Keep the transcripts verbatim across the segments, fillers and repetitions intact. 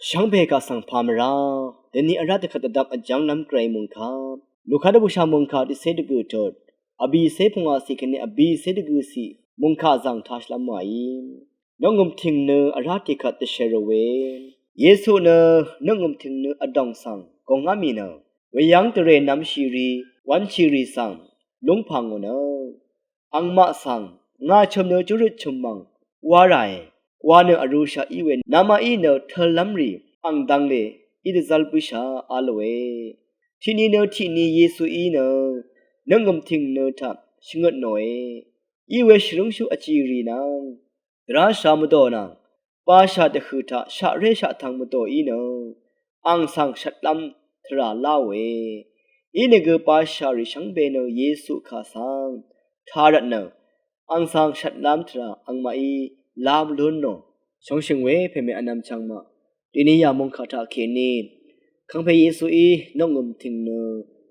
Shvngbe kaq svng pà mvrá, deni vrá dvkvt dvdvp vjv́nglv́m gvray mungkà, Luka dvbùshà mungkà tiqcé dvgø̀ tut, vbìcé pungwàcì kèní vbìcé dvgø̀cì mungkà zv̀ng tashìlv́m wàí. Noqngø̀m tìng nø vrá tiqkvt dvshèrò we. Yesu nø noqngø̀m tìng nø vdòng svng gòngá mì nø, weyv́ng dvrè nvmshì rì, wv́nshì rì svng lúngpà ngò nø, angmaq svng, ngà chø̀m nø júrøt chø̀m mv̀ng wá ràe, wa nø vrūshaq í we namaqí nø tøllv́m rì, ang dv̄ngle í dvzv́l bǿshà a lòe. Tiqni nø tiqni Yesuí nø noqngø̀m tìng nø taq shvngøt nòe. Í we shvrúngshú vjì rì nvng, dvrá shà mvdò nvng, bashà dvhø̀ taq shaqré shaqtvng mvdòí nø, ang svng shvtlv́m tvrà láòe. Inìgø bashà rì shvngbe nø Yesu kà svng taq rvt nø, ang svng shvtlv́m tvrà angmaqí lám lún nò. Shóngshø̀ng we pèmè vnvm chvngmaq, deni yà mungkà taqkèní, Kàngpè Yesuí noqngø̀m tìng nø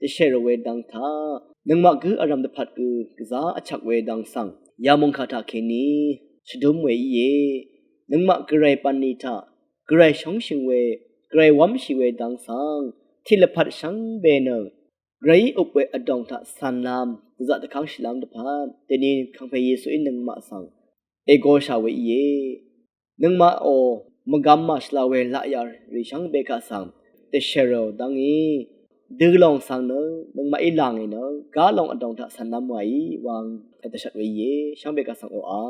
dvshèrò we dang taq, nøngmaq gǿ vrv̀m dvpvt gø gvzá vchvk we dang svng, yà mungkà taqkèní shvdúm we íe. Nøngmaq gvray bv̀nlì taq, gvray shóngshø̀ng we, gvray wv́mshì we dang svng, tiq lvpat shvngbe nø, gvrayí øp we vdòng taq cv̀nlv́m, dvzaq dvkv́ngshìlv́m dvpvt, deni Kàngpè Yesuí nøngmaq svng ègoshà we íe. Nøngmaqò, mvgvm màshvla we laqyà rì shvngbe kaq svng dvshèrò dv́ngí, dø lòng svng nø, nøngmaqí làngì nø, gá lòng vdòng taq cv̀nlv́m wàí wang dvdvshvt we íe, shvngbe kaq svng oqà.